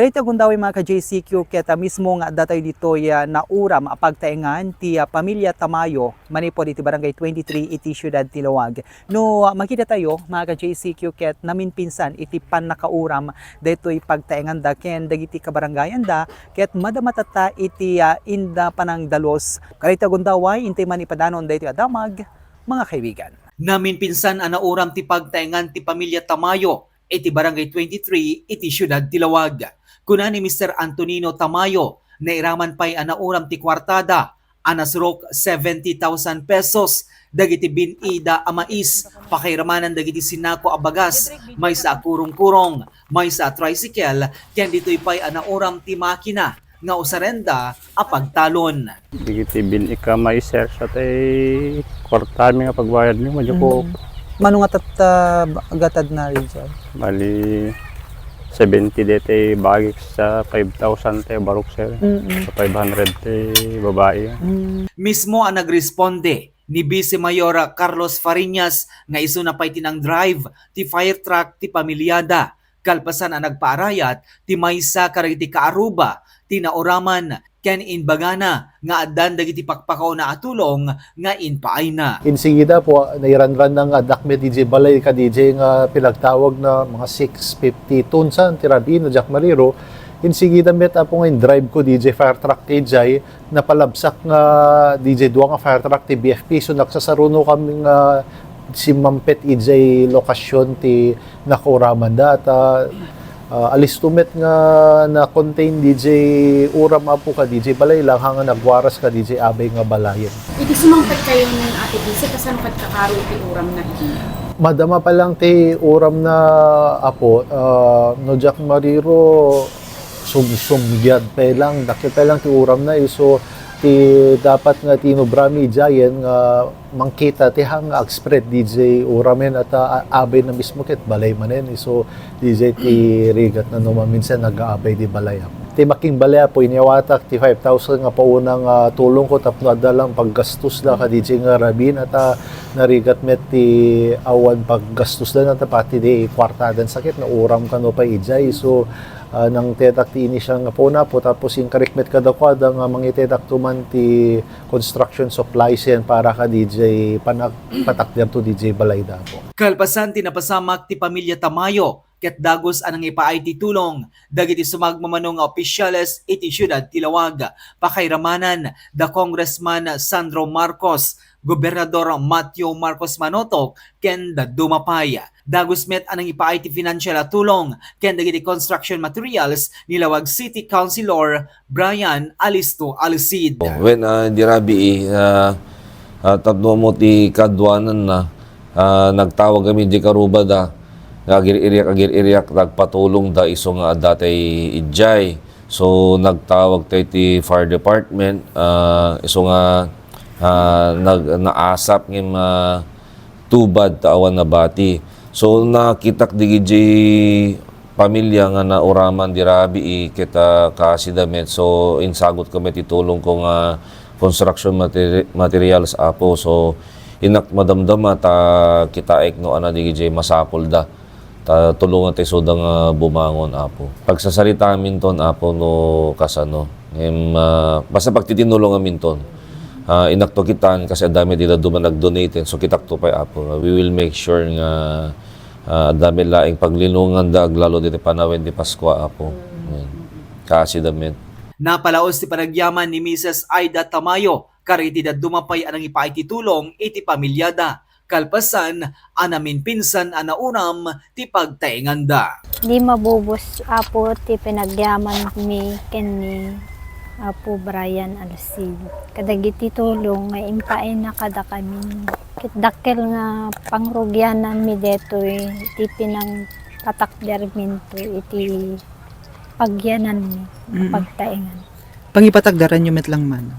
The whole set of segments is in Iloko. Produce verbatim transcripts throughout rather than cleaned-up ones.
Daytoy a gundaway, mga ka-J C Q, ket, ah, mismo nga adda tayo ditoy, ah, nauram a pagtaengan ti, ah, pamilya Tamayo manipud iti Barangay twenty-three iti Siudad ti Laoag. No, ah, makita tayo, mga ka-J C Q, ket naminpinsan iti pannakauram daytoy pagtaenganda ken dagiti kabarangayanda, ket madamatatta iti, ah, inda panangdalus. Kadaytoy a gundaway, intay man ipadanon daytoy a damag, mga kaibigan. Naminpinsan a nauram ti pagtaengan ti pamilya Tamayo iti Barangay twenty-three iti Siudad ti Laoag. Kuna ni Mister Antonino Tamayo, nairaman pay a nauram ti kuartada a nasurok seventy thousand pesos dagiti bin-ida a mais, pakairamanan dagiti sinako a bagas, maysa a kurong-kurong, maysa a tricycle, ken ditoy pay a nauram ti makina nga usarenda a pagtalon. Dagiti bin-ida a mais, sir, sa tay kuartami nga pagbayad mi, madyo ko. Mm. Mano nga tatta gatad na rin, sir? Bali, seventy dete bagik sa five thousand te barok, sir. Mm-mm. Sa five hundred te babai. Mm. Mismo a nagresponde ni Vice Mayor Carlos Fariñas nga isuna pay ti nang-drive ti fire truck ti pamilyada, kalpasan a nagpaarayat ti maysa kadagiti kaaruba ti nauraman ken imbagana nga addan dagiti pakpakauna a tulong nga impaayna. Insigida po, nairanran na nga addak met idiay balay kadi idiay nga pinagtawag na mga six fifty tons, ah, ti rabii no diak mariro. Insigida met, apo, nga in-drive ko didiay fire truck idiay, napalabsak nga didiay dua nga fire truck ti B F P. So, nagsasaruno kami nga simmampet idiay lokasyon ti nakauramanda. Ta, ah, alisto met nga na-contain didiay uram, apo, kadi idiay balay lang, haan nga nagwaras kadi idiay abay nga balayen. Idi sumangpet kayo ni Ate Vice, kasano ket kakaro iti uram na idi? Madama pa lang ti uram na, apo, ah, no diak mariro, sum-, sumgiad pay lang, dakkel pay lang ti uram na, isu ti dapat nga tinubra mi idiayen nga mangkita ti haan nga ag-spread didiay uramen, ta a-, abay na mismo ket balay manen, isu didiay ti rigat na no maminsan nagaabay di balay, apo. Ti makingbalay, apo, inyawatak ti five thousand nga pauna nga tulong ko tapno adda lang paggastos da kadi idiay nga rabii, ta narigat met ti awan paggastos da, ta pati di kuartadan sa ket nauram kano pay idiay. So, ah, nangtedak ti initial nga pauna, apo, tapos inkarik met kadakuada nga mangitedak to man ti construction supplies yan para kadi idiay panag-, patakder to didiay balayda, apo. Kalpasan ti napasamak ti pamilya Tamayo, ket dagus a nangipaay ti tulong dagiti sumagmamano nga opisyales iti siudad ti Laoag, pakairamanan da Congressman Sandro Marcos, Gobernador Mateo Marcos Manotoc, ken dadduma pay. Dagus met a nangipaay ti financial a tulong ken dagiti construction materials ni Laoag City Councilor Brian Alisto Alcid. Wen, ah, idi rabii, ah, ah, tapno ammo ti kaaduananna, ah, nagtawag kami idiay karubada nga agir-iriak, agir-iriak, nagpatulongda isu nga adda tay idiay. So, nagtawag tay ti fire department, ah, isu nga, ah, nag-, naasap ngem, ah, tubad ta awan nabati. So, nakitak dagiti pamilya nga nauraman idi rabii ket, ah, kaasida met. So, insagutka met ti tulongko nga construction materi-, materials, apo. So, innak madamdama ta kitaek no ania dagiti masapulda. Ta tulongan tay isuda nga bumangon, apo. Pagsasaritaminton, apo, no kasano. Ngem, ah, basta pagtitinulongaminton. Ah, innak to kitaan, kasi adda met ti dadduma nag-donate, so kitak to pay, apo. We will make sure nga, ah, adda met laeng paglinonganda aglalo ditoy panawen ti Paskua, apo. Amen. Kaasida met. Napalaos ti panagyaman ni Misis Aida Tamayo kadagiti dadduma pay a nangipaay ti tulong iti pamilyada, kalpasan a naminpinsan a nauram ti pagtaenganda. Di mabubos, Apo, ti panagyamanmi ken ni Apo Brian Alcid kadagiti tulong nga impaayna kadakami. Ket dakkel nga pangrugiananmi daytoy ti pinangpatakderminto iti pagyananmi a Mm. pagtaengan. Pangipatakderanyo met lang man?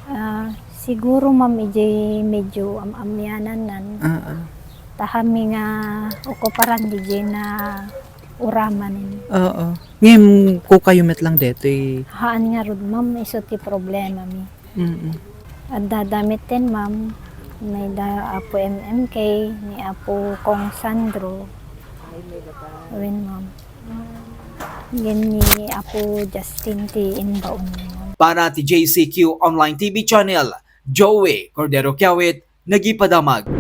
Ah, siguro, ma'am, idiay medyo am-amyanannan. Ah, ah. Ta kami nga okuparan didiay nauraman. Oo. Ngem, kukayo met lang detoy. Haan ngarud, ma'am, isu ti problemami. Mm-mm. Adda da metten, ma'am, ni da Apo M M K, ni Apo Kong Sandro. Wen, ma'am. Ngem ni Apo Justin ti imbaon. Para ti J C Q Online T V Channel, Joey Cordero Kiawit, nagipadamag.